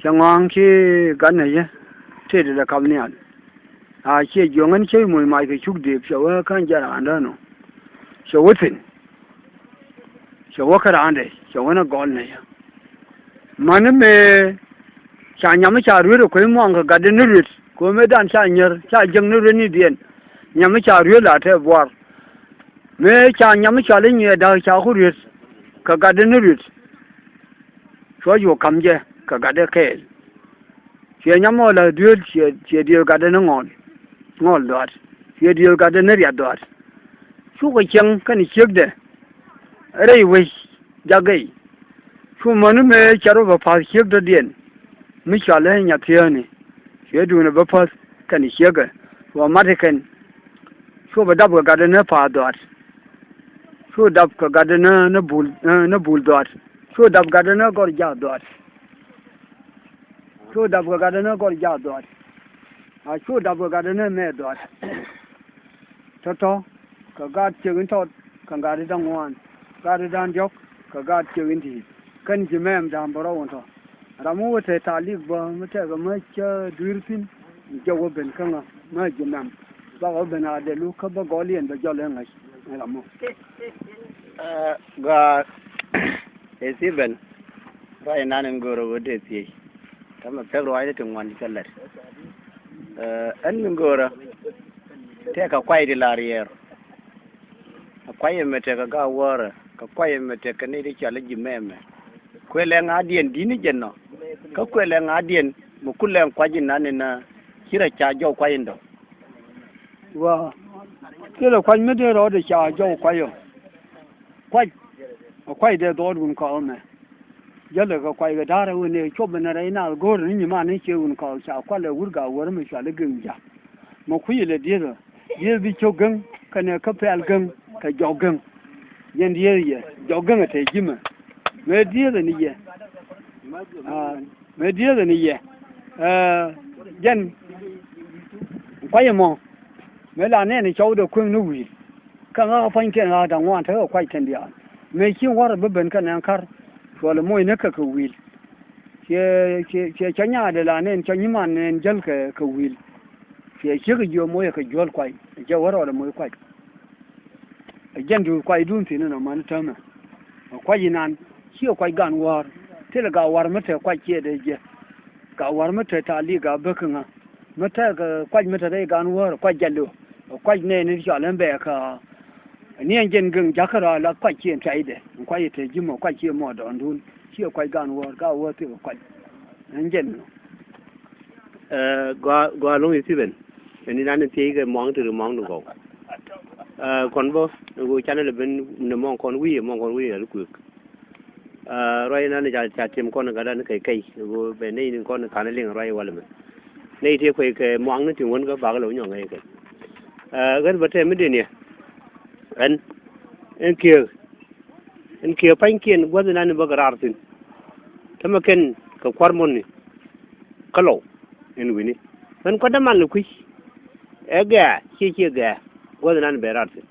Cɛ ŋɔaŋ ci gat nɛ yɛ tëëdɛ lɛ kap nhial. A ciɛ jiɔŋ ɛn cä moc mac kɛ cuk dëëp cɛ wee kän jɛ raandä nɔ. Cɛ wee thi̱n. Cɛ wee kä raandɛ cɛ wee nɛ gɔl nɛ yɛ. Mäni mëë ca nyam mi ca ruet ɛ kuec muaŋ kɛ gatdɛ ni ruet kɛ wee mëëdan ca nyier ca jiäk ni ruet ni diɛn. Nyam mi ca ruet la tɛ buar. Mëë ca nyam mi cɔal i̱ nyiɛɛt da̱k ca ku ruet kɛ gatdɛ ni ruet. Cuɔ ji̱ wä ka̱m jɛ kɛ gatdɛ kɛɛl. Ciɛ nyam ɔ la̱th duëël ciɛ, ciɛ diëël gatdɛ ni ŋɔl. Ŋɔl dhɔaat. Ciɛ diëël gatdɛ ni riat dhɔaat. Cukɛ cieŋ kɛnɛ ciekdɛ. Rɛy wec jak gɛy. Cu mäni mëë cɛ rɔ bɛ pa̱th ciek dɔ̱diɛn. Mi cɔal i̱ Nyathiääni. Cuɛ duundɛ bä päth kɛn ciekɛ. Wä mat ikɛn. Cu bɛ dap kɛ gatdɛ ni pa̱a̱th dhɔaat. Cu dap kɛ gatdɛ ni, ni bul, ni, ni bul dhɔaat. Cu dap gatdɛ ni gɔr jaak dhɔaat. Cu dap kɛ gatdɛ ni gɔr jaak dhɔaat. A cu dap kɛ gatdɛ ni mɛɛt dhɔaat. Tɔ̱tɔ̱ kɛ gaat ciek in tɔt kɛ gaat in da̱ŋ ŋuan, gaat in da̱ŋ diɔ̱k kɛ gaat ciek in di̱i̱t. Kɛn ji̱ mɛm da̱ŋ bä rɔw in tɔ̱. Ram mi wä te talik bä mi tɛkɛ mä cä dui̱r thi̱n. Jɛ wä ben kä ŋä mä ji̱ mɛm. Bakɛ wä ben a delu kä bä gɔl yɛn bɛ jɔl in ŋäc in ram mɔ. Ɛ, gɔaa ɛ Stephen, ruac inan in go̱o̱rä wä dee thiec. Kä mɛ pek ruacni ti ŋuan cä lɛt. Ɛ, ɛn mi go̱o̱rä tɛkɛ kuay ti la riɛɛr. Ɛ kuay ɛmɛ tɛkɛ ga̱a̱ wäärä, kɛ kuay ɛmɛ tɛkɛ ni ti cɔal i̱ ji̱ mɛmɛ. Kuël ɛ ŋa̱diɛn di̱t ni jɛn nɔ. Kä kuël ɛ ŋa̱diɛn mi kulɛ kuac inan in, ɛ, ci rɔ ca jɔw kuay in dɔ̱ŋ. Wa, thilɛ kuac mi dee rɔɔdɛ ca jɔw kuac ɔ. Kuac, ɛ kuac dee dhɔɔdun kɔk ɛmɛ. Jälɛ kɛ kuac kɛ da̱rɛ wëë nɛy cuɔp ɛn rɛy naath go̱o̱rɛ ni nyiman ni cië wun kɔk ca kualɛ wur gaak wäär mi cual i̱ Geŋ ja̱k. Mɛ kui̱c ilɛ dieth ɔ, dieth bi cio̱k Geŋ kɛnɛ kä pɛl Geŋ kɛ jɔk Geŋ. Yɛn dieth yɛ jɔk Geŋ ɛ te ji̱mɛ. Mëë dieth ɛn yɛ. Aa, mëë dieth ɛn yɛ. Ɛ, jɛn kuac ɛmɔ mëë la nɛɛni cɔwdɛ kueŋ ni wi̱i̱. Kä ŋa̱kä pua̱nykiɛn ɣa̱a̱k da̱ŋ ŋuan tekɛ kuac kɛn diaal. Mëë ci wa̱rä bi ben kɛn ɛn ka̱r. Cuɔl ɛ moc ni kɛ kɛ wi̱i̱l. Ciɛ, ciɛ, ciɛ cä nyaadɛ la nɛn cä nyiman nɛn jäl kɛ, kɛ wi̱i̱l. Ciɛ ciek jiö moc ɛ kɛ juɔ̱l kuac. Ɛ cɛ wä rɔɔdɛ moc kuac. Ɛ jɛn duut kuacdun thi̱n inɔ mani täämɛ. Ɛ kuac inan ciɛ kuac gan wäär. Thilɛ gaa wäär mi te kuac ciɛ dee jɛ. Gaa wäär mi te tali gaa bäk kä ŋa. Mi tɛk, ɛ, kuac mi te rɛy gan wäär, kuac jɛ lo̱. Kuac nɛɛni cɔal ɛn bɛɛkä. Ni ɛn jɛn Geŋ jakä rɔ la kuac ciɛ tiaydɛ. Kuac i̱ te ji̱ mɔ, kuac ciɛ mɔ dɔɔndun. Ciɛ kuac gan wäär, gan wäär thikɛ kuac. Ɛn jɛn nɔ. Ɛ, gɔaa, gɔaa lo̱ŋ i̱ Stephen. Ɛn inan in thiec kɛ muaŋ ti ri muaŋ ni gɔw. Ɛ, kɔn bä, ni ɣöö canɛ lɛ ben ni mɔŋ kɔn wi̱i̱, mɔŋ kɔn wi̱i̱ rɛl kuëk. Aa, ruac inan ca, ca tiɛm kɔn gatdan kɛy kɛy. Ɣöö bɛ nɛy ni kɔn ka̱n liŋ ruac walɛ mɛ. Nɛy tëë kuec kɛ muaŋni tin wän kä bakɛ lɛ wä nyɔk ŋäc kɛ. Aa, ɣän bä tɛm mi di̱n yɛ. Ɛn, ɛn kiɛ, ɛn kiɛ pa̱nykiɛn gua̱th inan ni bä kɛ raar thi̱n. Tämɛ kɛn kɛ kua̱r muɔ̱nni. Kä lɔw ɛn wi̱ni. Mɛn kuändä man lɛ kui̱. Ɛ gɛ̈ɛ̈ ciɛ ciɛ gɛ̈ɛ̈. Guäth inan bɛ raar thi̱n.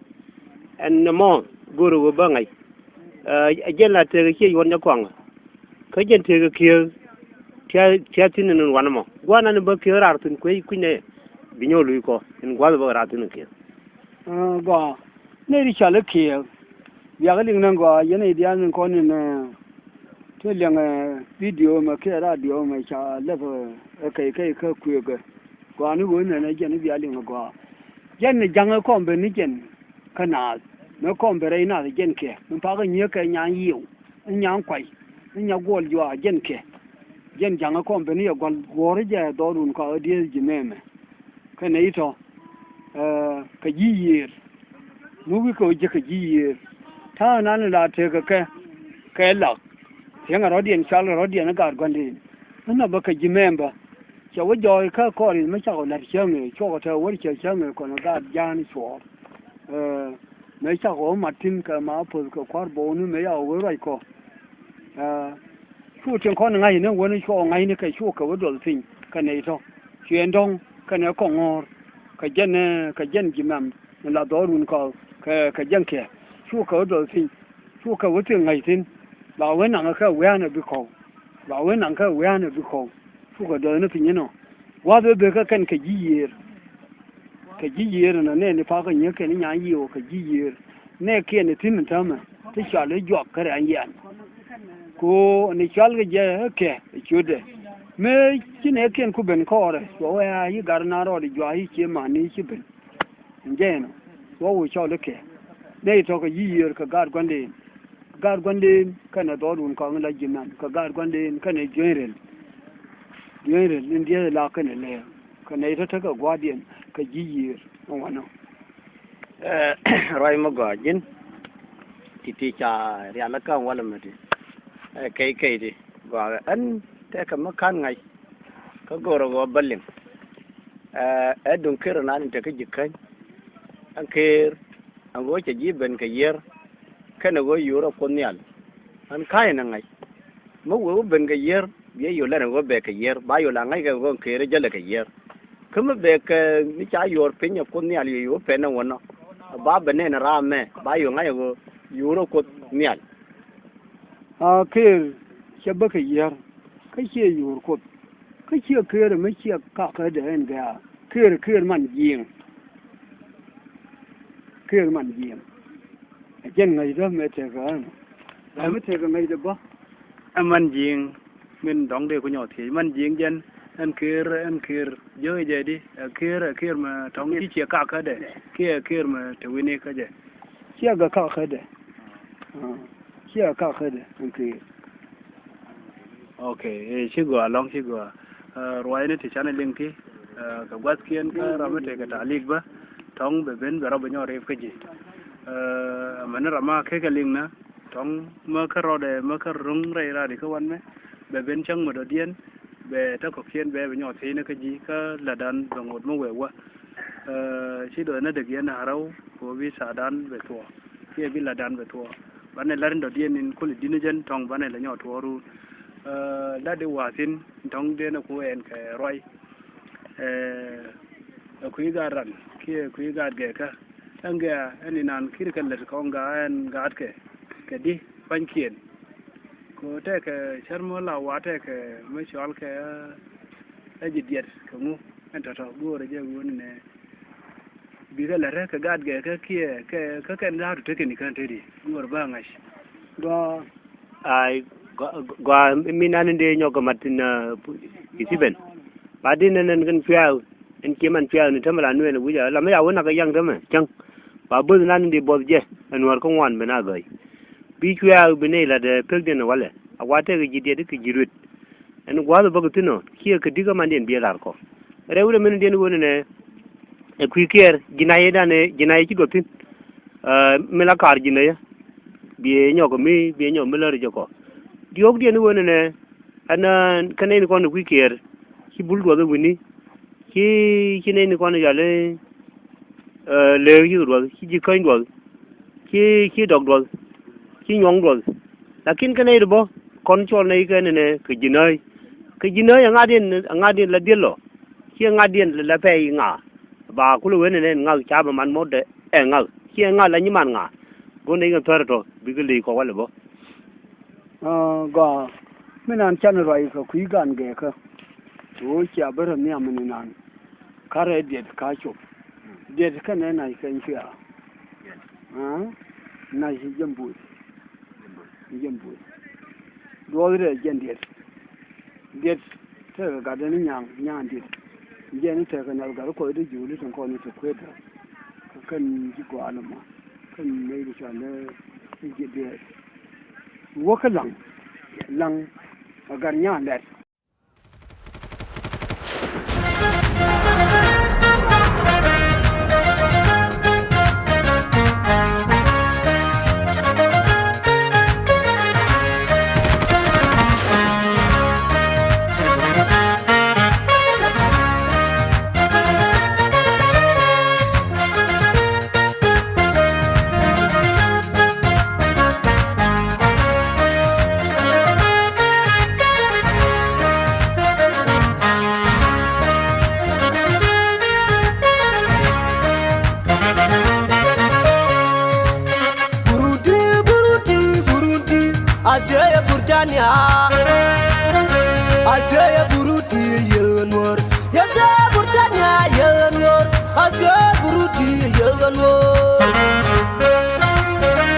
Ɛn nɔmɔ go̱o̱rä ɣöö bä ŋa̱c. Ɛ, ɛ jɛn la tekɛ ciɛ yuɔ̱n nyɛ kɔaŋä. Kä jɛn tekɛ kiëëk. Tia̱, tia̱ thi̱n ɛn wanɛ mɔ. Gua̱a̱th inan bä kiëëk raar thi̱n kuec kui̱nɛ. Bi nyɔk luc kɔ. Ɛn gua̱a̱th bä raar thi̱n kiëëk. Ɛ, gɔaa. Nɛy ti cɔal i̱ kiɛɛk. Biakä liŋ ni gɔaa, yɛn i̱ diaal ni kɔn in, ɛ, ti liɛŋ, ɛ, video mɛ kiɛ radio mɛ ca lɛp, ɛ, kɛy kɛy kä kuëëkä. Gɔaa ni ɣöö nɛn ɛ jɛn i̱ bia liŋ ɛ gɔaa. Jɛn ni ja̱ŋ ɛ kɔn ben ni jɛn kä naath. Mɛ kɔn ben rɛy naath ɛ jɛn kɛ. Mɛ pakä nyiee kɛ nyan yiëw. Ni nyan kuay. Ni nya guɔl juaa jɛn kɛ. Jɛn ja̱ŋ ɛ kɔn ben ni yɛ gua̱l guɔ̱ɔ̱r jɛ dhɔrun kɔakä dieth ji̱ mɛmɛ. Kä nɛy tɔ, ɛ, kɛ ji̱ yiëër. Mi wi̱i̱ kɛ ɣöö ji̱ kɛ ji̱ yiëër. Ta̱a̱ nan la tekɛ kɛ, kɛ lak. Cieŋɛ rɔ̱diɛn, cualkɛ rɔ̱diɛn i̱ gaat gua̱ndiɛn. Inɔ bä kɛ ji̱ mɛm bä. Cɛ wä jɔɔc kä kɔɔr i̱ mi cakɔ la̱t cäŋ i̱ cuɔkɔ te wä cɛ cäŋ i̱ kɔn gaat ja̱a̱n cuɔɔr. Ɛ, mëë cakɔ wä mat thi̱n kɛ ma puɔth kɛ kua̱r bo̱o̱kni mëë yakɔ wee ruac kɔ. Ɛ, cu tin kɔn ŋa̱cni wäni cuɔ ŋa̱cni kɛ cu kɛ wä duɔth piny kɛ nɛy tɔ. Cuɛ dɔ̱ŋ kɛnɛ kɔŋ ŋɔ̱ɔ̱r kɛ jɛn, ɛ, kɛ jɛn ji̱ mɛm ni la dhɔr wun kɔ kɛ, kɛ jɛn kɛ. Cu kɛ wä duɔth piny. Cu kɛ wä thiek ŋa̱c thi̱n. La wee naŋ kɛ wia̱a̱n ɛ bi kɔw. La wee naŋ kɛ wia̱a̱n ɛ bi kɔw. Cu kɛ duɔth ni piny inɔ. Gua̱a̱th wee bek kɛ kɛn kɛ ji̱ yiëër. Kɛ ji̱ yiëër ɛnɔ nɛɛni pakä nyiee kɛn i̱ nyan yiëë wä kɛ ji̱ yiëër. Nɛɛkiɛn i̱ thi̱n in täämɛ ti cɔal i̱ juak kä rɛ̈ny yɛn. Ku ni cɔalkɛ jɛ ɛ kɛ ɛ ciötdɛ. Mëë ci nɛɛkiɛn ku ben kɔɔrɛ cuɔ wee a i̱ gat na rɔɔdɛ juak i̱ cie mani i̱ ci ben. Ɛn jɛ ɛnɔ cuɔ wee cɔl i̱ kɛ. Nɛy tɔ̱ kɛ ji̱ yiëër kɛ gaat gua̱ndeen. Gaat gua̱ndeen kɛnɛ dhɔɔdun kɔaŋ la ji̱ mɛm kɛ gaat gua̱ndeen kɛnɛ jueeny rɛl. Jueeny rɛl in dieth la kɛnɛ lɛɛr. Kɛ nɛy tɔ̱ tekɛ gua̱a̱thdiɛn kɛ ji̱ yiëër ɛn wanɔ. Ɛ, ruac mi gɔaa ji̱n. Ti̱ti̱ ca rial kä walɛ mɛ ti. Ɛ, kɛy kɛy ti gɔaa ɛn tekɛ mi ka̱n ŋa̱c. Kä go̱o̱rä ɣöö bä liŋ. Ɛ, ɛ duŋ ker nan in te kä ji̱ käny. Ɛn ker ɛn ɣöö cɛ ji̱ ben kɛ yier. Kɛnɛ ɣöö yo̱o̱r ɛ Kuoth Nhial. Ɛn ka̱a̱c ɛn ɛ ŋa̱c. Mi wee wä ben kɛ yier, biɛ yo̱o̱r lɛn ɛ ɣöö bɛ kɛ yier. Ba yo̱o̱r la ŋa̱c kɛ ɣöö ker ɛ jäl ɛ kɛ yier. Kä mi bɛ kɛ mi ca yuɔr piny ɛ Kuoth Nhial yo̱o̱r pɛn ɛ wä nɔ. Ba bɛ nɛn ɛ ram mɛ, ba yo̱o̱r ŋa̱c ɛ ɣöö yo̱o̱r ɛ Kuoth Nhial. A ker cɛ bä kɛ yier, kä ciɛ yo̱o̱r Kuoth. Kä ciɛ ker mi ciɛ kakä dee ɛn gɛ̈ɛ̈. Ker, ker man ji̱i̱ŋ. Ker man ji̱i̱ŋ. Ɛ jɛn ŋäcdä mëë tekɛ ɛn. Ɛ mi tekɛ ŋäcdä bä. Ɛ man ji̱i̱ŋ min dɔ̱ŋ dee ku nyɔɔth thiec. Man ji̱i̱ŋ jɛn ɛn ker, ɛn ker jiök jɛ di. Ɛ ker, ɛ ker mɛ tɔ̱ŋ ci ciɛ kakä dɛ. Kiɛ ɛ ker mɛ te wi̱ni kä jɛ. Ciɛ gɛ kakä dɛ. Ciɛ kakä dɛ ɛn ker. Ok, ɛ ci gɔaa lɔ̱ŋ ci gɔaa. Ɛ, ruaacni ti canɛ liŋ ti, ɛ, kɛ gua̱thkiɛn kä ram mi tekɛ ta̱a̱ lik bä, tɔ̱ŋ bɛ ben bɛ rɔ bɛ nyɔk rip kä ji̱. Ɛ, amäni ram ma kekɛ liŋ na, tɔ̱ŋ mä kä rɔɔdɛ mä kä ro̱ŋ rɛy raadi kä wan mɛ, bɛ ben cäŋ mi dɔ̱diɛn, bɛ tä kɔ̱kiɛn bɛ bɛ nyɔk thiecni kä ji̱ kä la̱tdan bɛ ŋot mi wee wä. Ɛ, ci dɔ̱cnä dek yɛn a rɛw, kɛ ɣöö bi tha̱a̱ŋdan bɛ thuɔ̱ɔ̱, kiɛ bi la̱tdan bɛ thuɔ̱ɔ̱. Banɛ la̱t in dɔ̱diɛn in kuli di̱t ni jɛn tɔ̱ŋ banɛ lɛ nyɔk tuɔɔk run. Ɛ, la̱t di wa̱a̱ thi̱n tɔ̱ŋ dee ni ku ɛn kɛ ruac. Ɛ, ɛ kui̱ gaat ran kiɛ kui̱ gaat gɛɛkä. Ɛn gɛɛ ɛn inan ki̱r kɛ lät kɔŋ gaat ɛn gaatkɛ kɛ di pa̱nykiɛn. Kɛ ɣöö tɛkɛ cär mi la wa̱a̱ tɛkɛ mi cɔalkɛ ɛ ji̱ diɛt kɛ ŋu ɛn tɔ̱tɔ̱ go̱o̱rɛ jɛ ɣöö ni nɛ. Bikɛ lät rɛ kɛ gaat gɛɛkä kiɛ kɛ kä kɛn da̱a̱tu tekɛ ni kään teti go̱o̱rɛ bä ŋa̱c. Gɔaa. Ai, gɔaa, gɔaa, mi nan in dee nyɔk kɛ mat in, uh, i thiben. Ba di nɛn nɛn kɛn cuɛɛk in cie man cuɛɛk ni tämɛ la nuɛɛn wi̱c a la mi ya wä nak kɛ yaŋ tämɛ cäŋ. Ba bo̱th nan in dee buɔth jɛ ɛn nuäär kä ŋuan ben a gäi. Bi cuɛɛk bi nɛy la̱t, eh, pekdiɛn walɛ a wa tekɛ ji̱ diɛt kɛ ji̱ ruet. Ɛn gua̱a̱th bäk thi̱n ɔ ciɛ kɛ di̱k amandiɛn biɛ la̱r kɔ. Rɛw rɛ mɛndiɛn ɣöö nɛnɛ ɛ kui̱ kiɛɛr ji̱ nayɛ danɛ ji̱ nayɛ ci duɔth thi̱n. Ɛ, mi la kaar ji̱ nayɛ biɛ nyɔk mi biɛ nyɔk mi lär jɛ kɔ. Diɔ̱ɔ̱kdiɛn ɣöö nɛnɛ ɛn, ɛ, kä nɛy ni kɔn ɛ kui̱ kiɛɛr ci bul duɔth ɛ wi̱ni. Ci, ci nɛy ni kɔn yal i̱, ɛ, lëëk ci duɔth, ci ji̱ käny duɔth, ci, ci dɔk duɔth, ci nyuɔ̱ŋ duɔth. Lakin kä nɛy ti bä kɔn cɔl nɛy kɛn nɛ kɛ ji̱ nääc. Kɛ ji̱ nääc ɛ ŋa̱diɛn, ɛ ŋa̱diɛn la diël lɔ. Ci ɛ ŋa̱diɛn la pɛy ŋa. Ba kulɛ wen nɛ ŋa̱k ca bɛ man mɔtdɛ ɛ ŋa̱k. Ci ɛ ŋa̱k la nyi man ŋa. Go̱n nɛy kɛn thär tɔ bikɛ ley kɔ walɛ bä. Aa, gɔaa. Mi nan can ruac kɛ kui̱ gan gɛɛkä. Ɣöö cia bä rɔ nhiam ni nan. Karɛ diɛt ka cop. Diɛt kɛnɛ nac kɛn cuɛ a. Aa, nac ci jɛn buth. Ci jɛn buth. Duɔth rɛ jɛn diɛt. Diɛt tekɛ gatdɛ ni nyaŋ, nyaŋ diɛt. Jɛn tekɛ nal gat kɔc di juuli tin kɔn ni ti kuet. Kɛn ci gɔaa ni mɔ. Kɛn nɛy di cɔal i̱ ji̱ diɛt. Wäkä laŋ, laŋ a gat nya̱a̱n lɛt. Burundi, Burundi, Burundi, Azeya Burtania, Azeya Burundi,